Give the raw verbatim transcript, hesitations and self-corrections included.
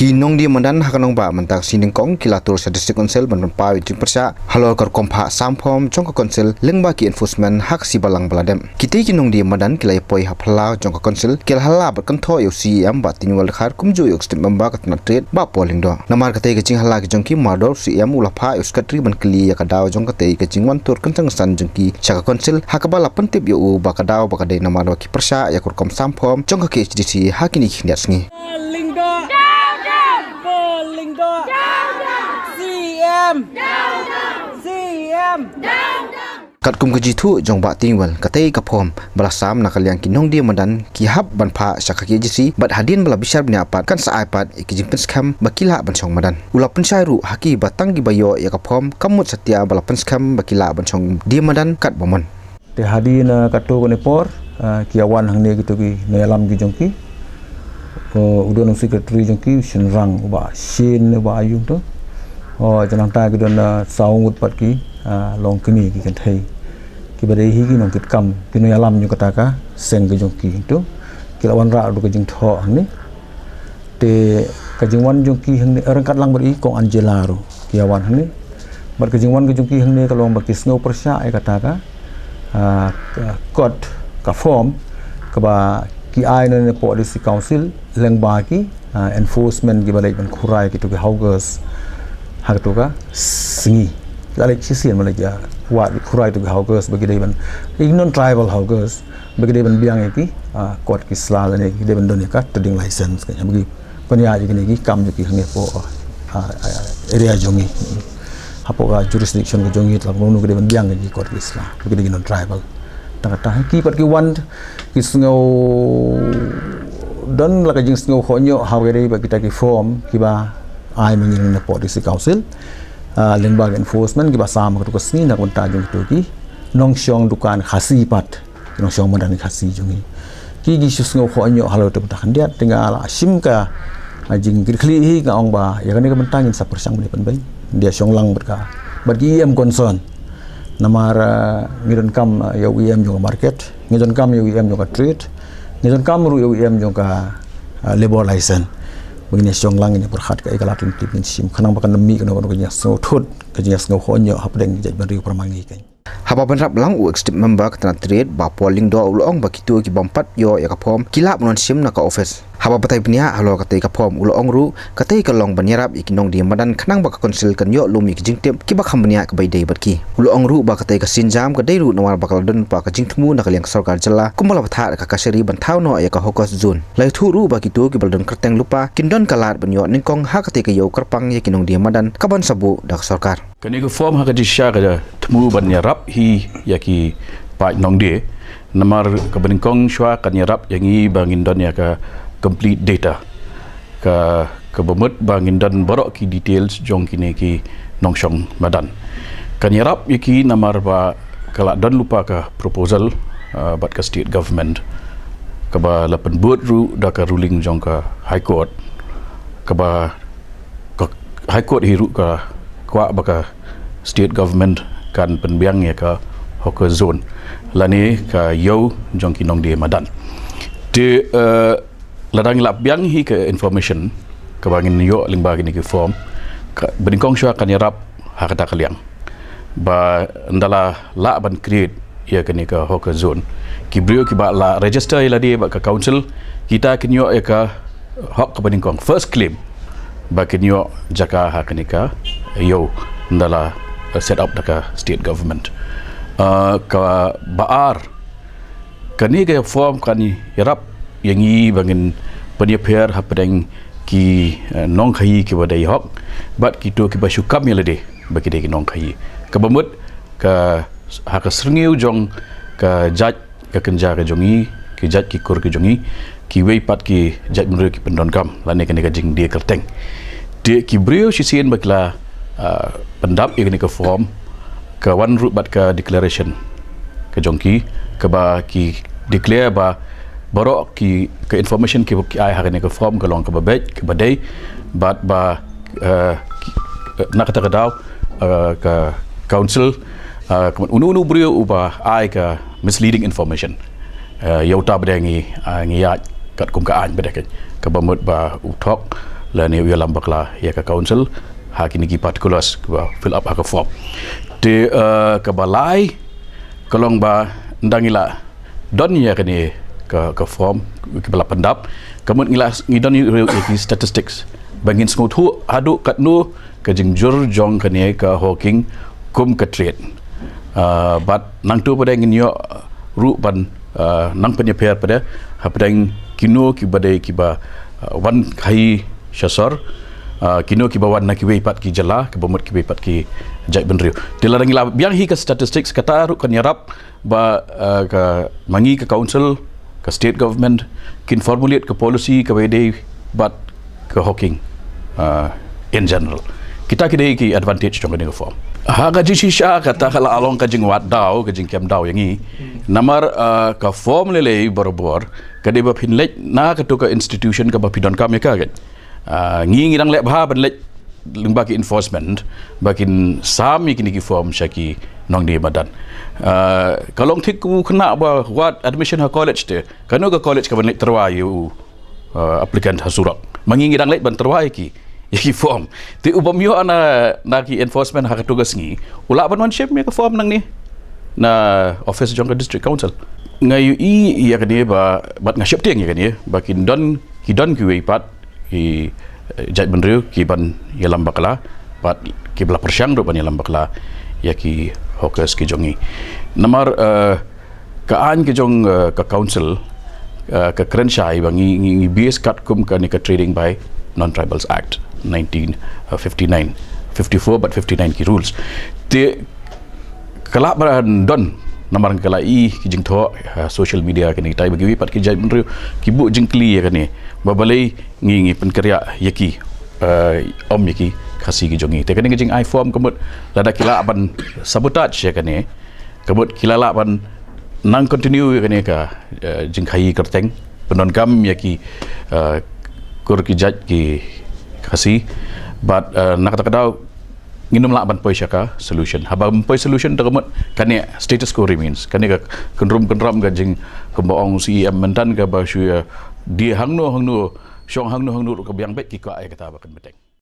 Ki nongdie madan ha ka nongbah mynta ka sngi nyngkong ki la tur sha District Council ban pynpaw ïa ki jingpyrshah halor ka rukom phah sam form jong ka Council lyngba ki enforcement ha ka sngi Balang ba la dep. Kitei ki nongdie madan ki la ïapoi ha phyllaw jong ka Council, ki la hala bad kynthoh ïa u C E M Bah Tingwell Dkhar kumjuh ïa u Executive Member ka tnat trade Bah Paul Lyngdoh. Namar katei ka jinghala ki jong ki, mardor u C E M u la phah ïa u Secretary ban kylli ïa ka daw jong katei ka jingwan tur kynsan kynsan jong ki sha ka Council, ha kaba la pyntip ïa u ba ka daw ba ka dei namar ba ki pyrshah ïa ka rukom sam form jong ka K H A D C ha kine ki khyndiat sngi. Lyngdoh. Down, down. Paul Lyngdoh. Down, down. C M. Down, down. C M. Down, down. Katkum ka jingthoh jong Bah Tingwell, katei ka form ba la sam na ka liang ki nongdie madan ki hap ban phah sha ka K H A D C, bad hadien ba la bishar bniah pat kan sa ai pat ïa ki jingpynskhem ba ki lah ban shong madan. U la pynshai ruh ha ki ba tang kiba ïoh ïa ka form kam mut satia ba la pynskhem ba ki lah ban shong die madan katba mon. Te hadien, eh, katto katne por, eh, ki ïa wan hangne kito ki nongïalam ki jong ki. Eh, u don u secretary jong ki, u shynrang, u Bah Shin, u Bah Aïu to. Oh, te nangta ki don, eh, saw ngut pat ki, eh, longkmie ki kynthei. Kiba dei hi ki nongkitkam, ki nongïalam jong kata ka seng ka jong ki to. Ki la wanrah ruh ka jingthoh hangne. Te ka jingwan jong ki hangne, eh, ryngkat lang bad i Kong Angela ruh ki ïa wan hangne. Bad ka jingwan ka jong ki hangne ka long ba ki sngew pyrshah ïa kata ka, ah, ka kot, ka form kaba ki ai na ne pok District Council lyngba ki, ah, enforcement kiba leit ban khurai kito ki hawkers ha kito ka sngi. La leit shisien ban leit ïa wad khurai kito ki hawkers ba ki dei ban, ki non-tribal hawkers, ba ki dei ban biang ïa ki, ah, kot ki sla lane ki dei ban don ïa ka trading license ka, ba ki pynïaid ïa kine ki kam jong ki hangne hapoh, ah, ah, area jong ngi. Hapoh ka jurisdiction ka jong ngi, te la kumno ki dei ban biang ïa ki kot ki sla, ba ki dei ki non-tribal. Tang kata hi ki pat ki wan ki sngew don la ka jingsngew khohñioh ha kaba dei ba kita ki form kiba ai ma ngi na pok District Council, ah, lyngba ka enforcement kiba sam ha kato ka sngi na ka bynta jong kito ki nongshong dukan Khasi pat. Ki nongshong madan Khasi jong ngi. Ki, ki shu sngew khohñioh halor te mynta khyndiat, te nga la shim ka, ah, jingkitkhlieh hi, nga ong ba ïa kane ka bynta ngin sa pyrshang ban pynbeit. Ngi ïa shong lang bad ka, bad ki E M concern. Namar, ah, ngi donkam, ah, ïa u E M jong ka market, ngi donkam ïa u E M jong ka trade, ngi donkam ruh ïa u E M jong ka, ah, labour license. Ba ngin ïa shong lang, ngin ïa pyrkhat kaei ka lad lynti ba ngin shim, khnang ba kan ym mih kano kano ka jingsngewthuh, ka jingsngew khohñioh hapdeng ki jaitbynriew para ma ngi kein. Haba bynrap lang, u Executive Member ka tnat trade Bah Paul Lyngdoh u la ong ba kito ki bym pat ïoh ïa ka form ki lah ban wan shim na ka office. Haba batai bniah halor katei ka form, u la ong ruh katei ka long ban ïarap ïa ki nongdie madan khnang ba ka Council kan ïoh lum ïa ki jingtip kiba kham bniah kiba ïadei bad ki. U la ong ruh ba katei ka sienjam ka dei ruh namar ba ka la don pat ka jingthmu na ka liang ka sorkar jylla kumba la bthah da ka Kashari ban thaw noh ïa ka hawkers zone. La ïathuh ruh ba kito kiba la don kyrteng lypa kin don ka lad ban ïoh nyngkong ha katei ka ïew kyrpang ïa ki nongdie madan kaban sa buh da ka sorkar. Kane ka form ha ka jingshisha ka thmu ban ïarap hi ïa ki paid nongdie. Namar kaba nyngkong shuwa kan ïarap ïa ngi ba ngin don ïa ka complete data. Ka, kaba mut ba ngin don baroh ki details jong kine ki nongshong madan. Kan ïarap ïa ki namar ba ka la don lypa ka proposal, ah, bad ka state government, kaba la pynbud ruh da ka ruling jong ka High Court, kaba ka High Court hi ruh ka kwah ba ka state government kan pynbiang ïa ka hawker zone lane ka ïew jong ki nongdie madan. Te, eh, lada ngi la biang hi ka information kaba ngin ïoh lyngba kine ki form, ka, ba nyngkong shuwa kan ïarap ha kata ka liang. Ba ynda la lah ban create ïa kane ka hawker zone, ki briew kiba la register ïa lade bad ka council, kita kin ïoh ïa ka hok kaba nyngkong, first claim, ba kin ïoh jaka ha kane ka ïew ynda la, eh, set up da ka state government. Eh, kaba ar, kane ka form kan ïarap ïa ngi ba ngin pynïapher hapdeng ki, eh, nongkhaïi kiba dei hok bad kito kiba shu kam ïa lade ba ki dei ki nongkhaïi. Kaba mut ka, ha ka syrngiew jong ka jait ka kynja ka jong ngi, ki jait ki kur ki jong ngi, kiwei pat ki jaitbynriew ki pyndonkam lane kane ka jingdie kyrteng. Te ki briew shisien ba ki la, ah, pyndap ïa kane ka form, ka wan ruh bad ka declaration ka jong ki, kaba ki declare ba baroh ki, ka information kiba ki ai ha kane ka form ka long kaba beit, kaba dei, bad ba, eh, ki, eh, na kata ka daw, eh, ka council, eh, ka mut uno uno u briew uba ai ka misleading information, eh, ïa uta ba dei ngi, eh, ngi ïaid katkum ka aiñ ba dei kein, kaba mut ba u thok, lane u ïalam bakla ïa ka council ha kine ki particulars kiba fill up ha ka form. Te, eh, kaba lai ka long ba ynda ngi la don ïa kane ka, ka form kiba la pyndap, ka mut ngi la, ngi don ïa ki statistics ba ngin sngewthuh haduh katno ka jingjur jong kane ka hawking kum ka trade. Ah, bad nangta pat ngin ïoh ruh ban, ah, nang pynïapher pat hapdeng kino kiba dei kiba, ah, wan khaïi sha sor, ah, kino kiba wan na kiwei pat ki jylla, kiba mut kiwei pat ki jaitbynriew. Te lada ngi la biang hi ka statistics, kata ruh kan ïarap ba, ah, ka, ma ngi ka council, ka state government kin formulate ka policy kaba ïadei bad ka hawking, ah, in general. Kita ki dei ki advantage jong kane ka form. Ha ka jingshisha kata ka la long ka jingwad daw, ka jingkem daw ïa ngi. Namar, ah, ka form lei lei barabor ka dei ba phin leit na katu ka institution kaba phi donkam ïa ka, kan. Ah, ngi, ngi dang leh bha ban leit lyngba ki enforcement ba kin sam ïa kine ki form sha ki nongdie madan. Ah, ka long thik u khynnah ba wad admission ha college, te kano ka college kaban leit tyrwa ïa u, ah, applicant ha surok? Ma ngi, ngi dang leit ban tyrwa ïa ki, ïa ki form. Te u bym ïoh na, na ki enforcement ha katu ka sngi, u lah ban wan shim ïa ka form nangne na office jong ka district council. Nga ïohi ïa kane ba, bad nga sheptieng ïa kane ba kin don, ki don kiwei pat ki, eh, jaitbynriew kiban ïalam bakla, bad kiba la pyrshang ruh ban ïalam bakla ïa ki hawkers ki jong ngi. Namar, eh, ka aiñ ka jong, eh, ka council, eh, ka kren shai ba ngi, ngi, ngi base katkum kane ka Trading by Non-Tribals Act nineteen fifty-nine, fifty-four bad fifty-nine ki rules. Te ka lah ban don, namar ka la i ki jingthoh ha social media kine kitai ba kiwei pat ki jaitbynriew ki buh jingkylli ïa kane ba balei ngi, ngi pynkynriah ïa ki, eh, ym ïa ki Khasi ki jong ngi. Te kane ka jingai form ka mut lada ki lah ban sabotage ïa kane, ka mut ki la lah ban nang continue ïa kane ka, eh, jingkhaïi kyrteng, pyndonkam ïa ki, eh, kur ki jait ki Khasi. Bad, eh, na kata ka daw ngin ym lah ban poi sha ka solution. Haba ym poi solution, te ka mut kane status quo remains. Kane ka kynrum kynram, ka jing, kumba ong C E M mynta, kaba shu ïa die hangno hangno, shong hangno hangno ruh ka biang beit, ki kwah ïa kata ba kan bteng.